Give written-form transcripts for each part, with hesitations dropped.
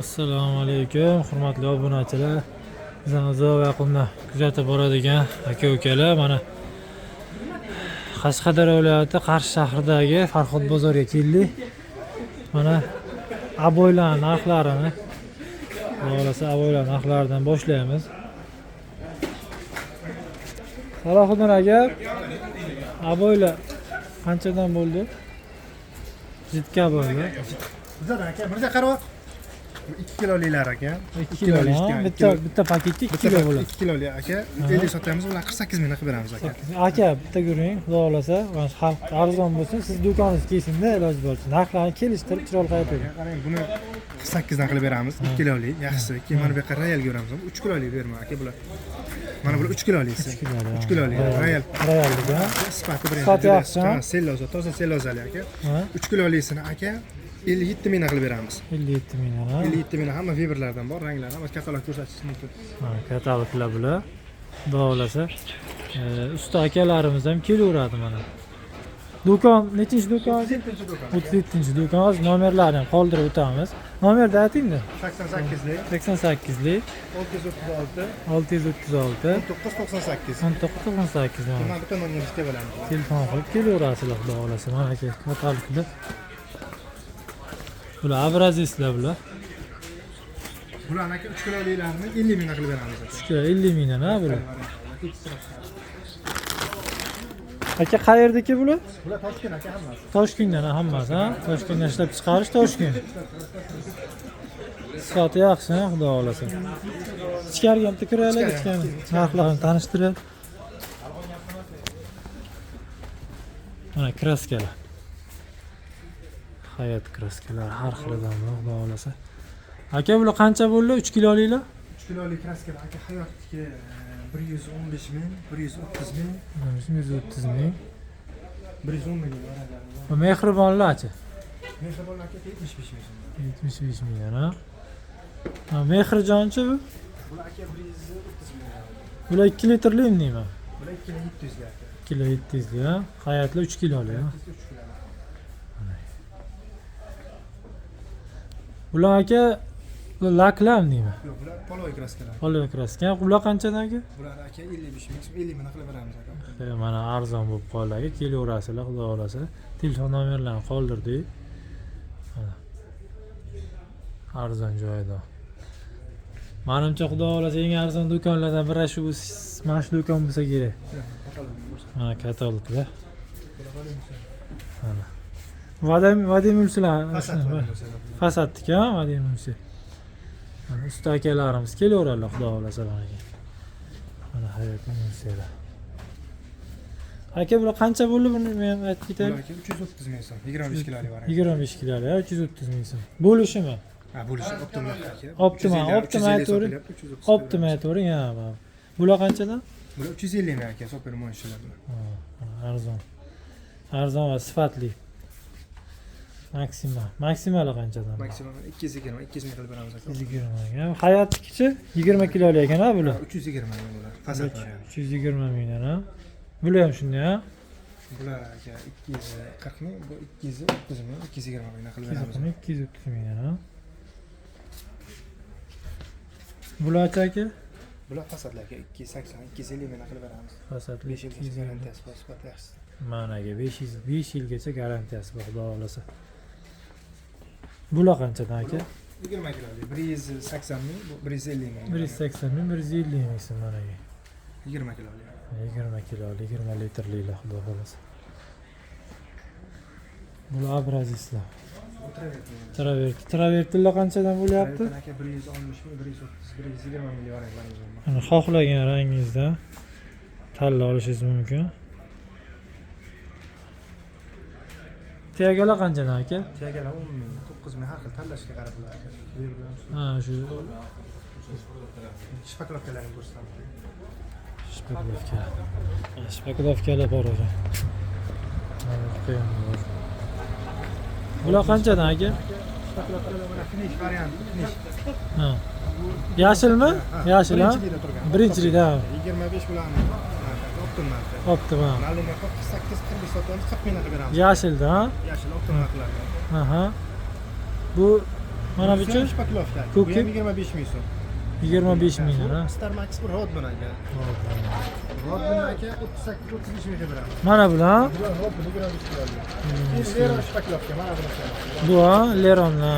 Assalomu alaykum, hurmatli obunachilar. Bizani uzoq va yaqindan kuzatib boradigan aka ukalar, mana Qashqadaryo viloyati Qarshi shahridagi Farhod bozoriga keldik. Mana aboylar narxlarini, Xudo xohlasa, aboylar narxlaridan boshlaymiz. Salohiddin aka, aboylar qanchadan bo'ldi? Jitka aboylar. Bizlar aka, Mirza qarab 2 kilolilar aka. 2 kilo, bitta bitta paketga 2 kilo bo'ladi. 2 kiloli aka, 50 sotamiz, ular 48 ming qilib beramiz aka. Aka, bitta ko'ring, Xudo xohlasa, mana shu xalq arzon bo'lsin, siz do'koningiz kelsinda, iloji boricha narxlarni kelishtirib, chiroyli qilib bering. Qarang, buni 48 dan qilib beramiz, 2 kiloli, yaxshisi. Keyin mana bu yoqqa royalga beramiz. 3 kiloli berma aka bular. Mana bular 3 kilolisi. 3 kiloli royal. Royallik, ha? Sifati birinchi. Sifati yaxshi, ha? Selloza, toza sellozali aka. Ha? 3 kilolisini aka 57 ming qilib beramiz. 57 ming, ha? 57 ming, hamma Weberlardan bor, ranglar hamma katalog ko'rsatish mumkin. Ha, kataloglar bular. Xudo xohlasa, usta akalarimiz ham kelaveradi mana. Do'kon nechinchi do'kon? 37 do'kon. 37-do'kon. Hozir nomerlarni ham qoldirib o'tamiz. Nomerni aytingda. 88lik, 88lik 636, 636 1998. 1998 mana. Mana bitta nomerimizga bo'lamiz. Telefon qilib kelaverasizlar, Xudo xohlasa. Mana aka, katalogda. Bular abrazistlar bular. Bularni aka 3 kilolilarni 50 ming qilib beramiz aka. 3 kilo 50 mingdan, ha bular. Aka, qayerdiki bular? Bular Toshkent aka hammasi. Toshkentdan, ha, hammasi, ha? Toshkentdan ishlab chiqarish Toshkent. Sifati yaxshi, ha, Xudo xohlasa. Ichkariga ham kiraylik, ichkari. Narxlarini tanishtirib. Mana kraskalar. Hayot kraskalari har xilidan bor, Xudo xohlasa. Aka, bular qancha bo'ldi? 3 kiloliklar? 3 kiloli kraskalar aka Hayotniki 115 ming, 130 ming, 130 ming. 110 ming variantlari bor. Bu mehribonlarchi? Mehribon aka 75 ming so'm. 75 ming, ha? Ha, Mehrijonchi bu? Bular aka 130 ming. Bular 2 litrlimi deyman? Bular 2 kilo 700 ga aka. 2 kilo 700 lik, ha? Hayotli 3 kiloli, ha? 3 kilo. Bular aka laklam deyman. Yo'q, bular poloy kraskalar. Polyo kraska. Bular qanchadan aka? Bular aka 55 ming so'm, 50 ming qilib beramiz aka. Mana arzon bo'lib qoldi aka, kelaverasizlar, Xudo xohlasa. Telefon nomerlarini qoldirdik. Mana. Arzon joyida. Manimcha, Xudo xohlasa, eng arzon do'konlardan biri shu, mana shu do'kon bo'lsa kerak. Mana kataloglar. Mana. Vadim Vadimulsilar. Fasad. Fasadniki, ha, Vadimulsi. Mana usta akalarimiz kelaveradilar, Xudo xohlasa, mana. Mana hayot emulsiyalar. Aka, bular qancha bo'ldi, buni men aytib ketay. Bular aka 330 ming so'm, 25 kilolik variant. 25 kiloli, 330 ming so'm. Bo'lishimi? Ha, bo'lishi optim narx aka. Optim, optim aytavering. Optim aytavering, ha. Bular qanchadan? Bular 350 ming aka, super mo'yshalar bular. Ha, arzon. Arzon va sifatli. Maksima. Maksimali qanchadan? Maksimum 220, 200 ming qilib beramiz aka. 220 ming. Hayotnikichi 20 kiloli ekan, ha bular. 320 ming bular. Fasad variant. 320 mingdan, ha. Bular ham shunday, ha? Bular aka 240 ming, bu 230 ming, 220 ming qilib beramiz. 240 ming, 230 mingdan, ha. Bularchi aka? Bular fasadlar aka 280, 250 ming qilib beramiz. Fasadli 5 yilgacha 250. garantiyasi bor, sifati yaxshi. Mana aka 5 yilgacha garantiyasi bor, Xudo xohlasa. Bular qanchadan aka? 20 kiloli 180 ming, bu 150 ming. 180 ming, 150 ming so'm mana aka. 20 kiloli. 20 kiloli, 20 litrliklar, Xudo xohlasa. Bular abrazistlar. Bu travertin. Travertinlar qanchadan bo'lyapti? Travertin aka 160 ming, 130, 120 ming variantlarimiz bor. Mana xohlagan rangingizdan tanlab olishingiz mumkin. Tiyagalar qanchadan aka? Tiyagalar 10 ming, 9 ming har xil tanlashga qarab bular aka. Ha, shu Shpaklovkalarni ko'rsataman. Shpaklovka. Shpaklovkalar bor ekan. Mana bu ham bor. Bular qanchadan aka? Shpaklovkalar mana finish varianti, finish. Ha. Yashilmi? Yashil, ha? Birinchilikda turgan. Birinchilikda, ha. 25 bularni optim narxi. Optim, ha. Ma'lum narxi 48, 45 sotamiz, 40 ming qilib beramiz. Yashilda, ha? Yashil optim narxlarda. Aha. Bu Mana buchi Shpaklovka. Ko'ki? Bu ham 25 ming so'm. 25 mingdan ha. Star Max bu Rodman aka. Rodman aka 38 35 mingga beramiz. Mana bular. Bular Rodman 25 kiloli. Leron shpaklovka mana bunisi. Bu ha, Leron ha.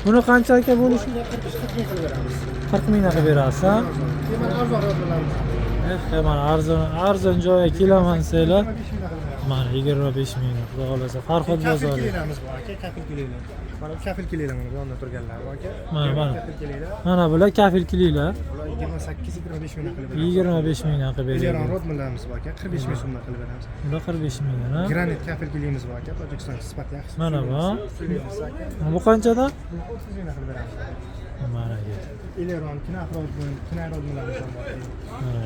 Buni qancha aka bo'lishi? 40 ming qilib beramiz. 40 mingdan qilib berasiz ha? Keyin mana arzon Rodmanlarimiz. Eh, mana arzon arzon joyga kelaman desanglar, 25 mingdan qilib beramiz. mana 25 mingdan xudo xohlasa Farhod Kafil bozori. kelamiz bu aka, kafil kelinglar. Mana bu kafil kelinglar mana bu yonda turganlar bu aka. Mana, mana. Kafil kelinglar. Mana bular kafil kilinglar. Bular 28 25 mingdan qilib beramiz. 25 mingdan qilib Leron beradi. Rodmanlarimiz bor aka, 45 ming so'mdan qilib beramiz. Bular 45 mingdan ha. Granit kafil kelimiz bor aka, Tojikiston sifati yaxshi. Mana bu. Suylaymiz aka. Bu qanchadan? Buni 30 mingdan qilib beramiz. Mana aka. Eleron, Kinaf Rodman, Kinay Rodmanlarimiz ham bor. Mana,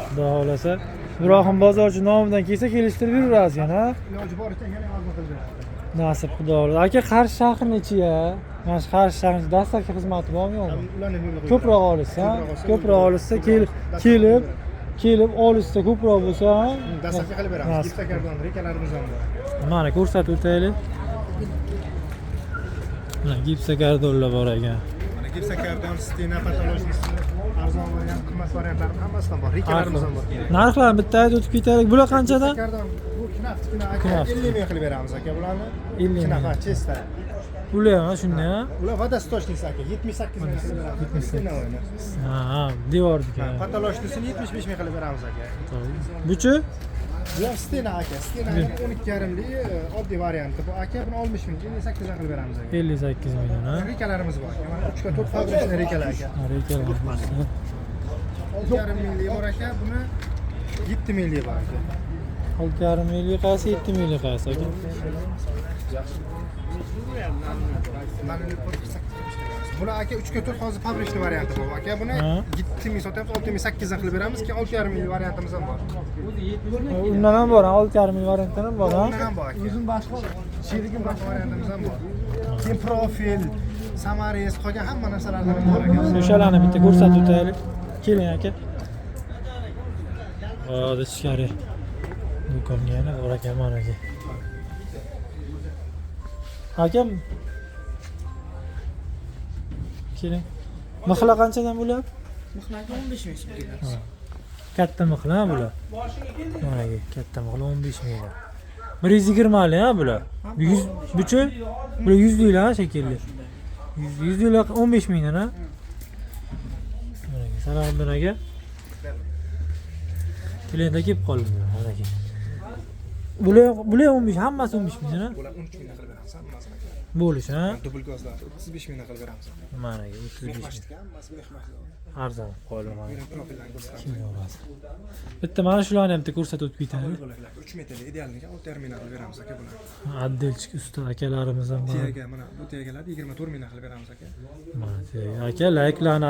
Xudo xohlasa Ibrohim bozorchi nomidan kelsa kelishtirib yuraverasiz yana. ha? Iloji boricha yana ozmi qilib beramiz. Nasib xudo xohlasa. Aka Qarshi shahri nechiya? Mana shu Qarshi shahri dastlabki xizmati bormi yo'qmi? Ularni yo'lga qo'yib Ko'proq beramiz. olishsa, Ko'proq olsa, ko'proq olishsa kelib kelib olishsa ko'proq bo'lsa, ha? Dastlabki qilib beramiz. Nasib. Gipsakardon rekalarimiz ham bor. Mana ko'rsatib o'taylik. Mana gipsakardonlar bor ekan. Mana gipsakardon, stena, patologiyasi, arzon variant, qimmat variantlari hammasidan bor. Rekalarimiz ham bor. Narxlarni bitta aytib o'tib ketaylik. Bular qanchadan? Gipsakardon bu kinaf, kina aka Kinaf. 50 ming qilib beramiz aka bularni. 50 ming. Kinaf, ha, chesta. Bular ham shunday ha? Ular водосточница aka 78 ming qilib beramiz. Stena o'yini. Ha, ha, devorniki. Ha, Patologiyasini 75 ming qilib beramiz aka. Buchi? Bular stena aka, stena 12,5 lik oddiy varianti. Bu aka buni 60 ming, 58 dan qilib beramiz aka. 58 mingdan ha? Rekalarimiz bor aka. Mana 3 ga 4 fabrikli rekalar aka. Ha, rekalar. 6,5 minglik bor aka, buni 7 minglik bor aka. 6,5 minglik qaysi, 7 minglik qaysi aka? Mana Buni aka 3 ga 4 hozir fabrikli varianti bor aka. Buni Ha. 7 ming sotyapmiz, 6,8 dan qilib beramiz. Keyin 6,5 minglik variantimiz ham bor. Undan ham bor, 6,5 ming variantdan ham bor ha? Undan ham bor aka. O'zim boshqa sherigim boshqa variantimiz ham bor. Keyin profil, samares, qolgan hamma narsalardan ham bor aka. O'shalarni bitta ko'rsatib o'taylik. Keling aka. Hozir ichkari do'konga yana bor ekan mana aka. Akam keling. Mixla qanchadan bo'lyapti? Mixlarga 15 ming so'm keladi. Ha. Katta mixla ha bular. Mana aka, katta mixla 15 mingdan. 120 lik ha bular. 100 buchi? Bular 100 liklar ha shekilli. 100 liklar 15 mingdan ha. Mana aka, Salomiddin aka. Klientlar kelib qoldi mana aka. Bular 15, hammasi 15 mingdan ha? Bular 13 mingdan qilib beramiz hammasini aka. Bo'lish ha? Dubl gazlar 35 mingdan qilib beramiz. Mana aka, 35 ming. Mehmashtika hammasi mehmashtika. Arzon qoldi mana. Buni profildan ko'rsatamiz. Kim oladi? Bitta mana shularni ham bitta ko'rsatib o'tib ketaylik. Bo'laklar 3 metrlik idealniki 6,5 mingdan qilib beramiz aka bular. Отделчик usta akalarimiz ham bor. Tiyaga mana bu tiyagalarni 24 mingdan qilib beramiz aka. Mana tiyaga. Aka layklarni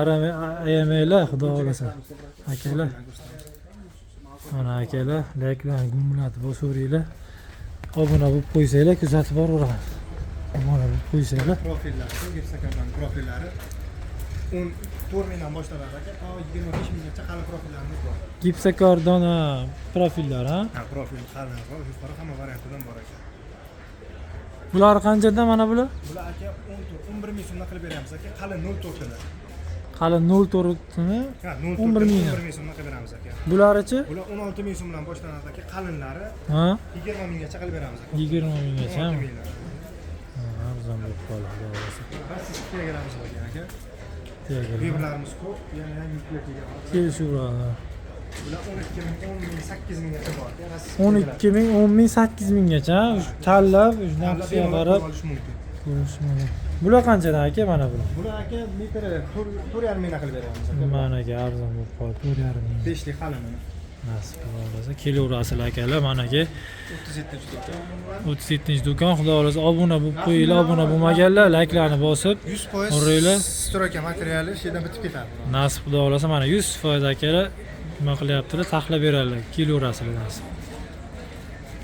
ayamanglar, xudo xohlasa. Akalar, mana akalar, layklarni gumlatib bosaveringlar. Obuna bo'lib qo'ysanglar, kuzatib boraveramiz. Obuna bo'lib qo'ysanglar. Profillar, gipsakardon profillari 14 mingdan boshlanadi aka, to 25 minggacha qalin profillarimiz bor. Gipsakardon profillar ha? Ha, profil qalin, yuqori hamma variantidan bor aka. Bular qanchadan mana bular? Bular aka 14, 11 ming so'mdan qilib beramiz aka, qalin 0.4 ini. Qalin 0.4ni Ha, 0.4 11 mingdan. 11 ming so'mdan qilib beramiz aka. Bularichi? Bular 16 ming so'mdan boshlanadi aka, qalinlari Ha? 20 minggacha qilib beramiz aka. 20 minggacha. 16 mingdan. Ha, arzon bo'lib qoldi, xudo xohlasa. Rossiyskiy tiyagalarimiz bor aka. Tiyaga. Veblarimiz ko'p, yana yangi yuklar kelgan. Kelishaveradi. Bular 12 ming, 10 ming, 8 minggacha bor aka. Rossiyskiy 12 ming, 10 ming, 8 minggacha tanlab, Tanlab narxiga bemalol qarab olish mumkin. ko'rish mumkin. Bular qanchadan aka mana bular? Bular aka metri 4,5 mingdan qilib beramiz aka. Mana aka arzon bo'lib qoldi, 4,5 ming. 5lik qalini. Nasib bo'lsa kelaverasizlar akalar, mana aka 37 do'kon. 37 do'kon, xudo xohlasa obuna bo'lib qo'yinglar, obuna bo'lmaganlar layklarni bosib 100% Uringlar. stroyka materiali shu yerdan bitib ketadi. Nasib xudo xohlasa mana 100% akalar nima qilyaptilar, taxlab beradilar, kelaverasizlar nasib.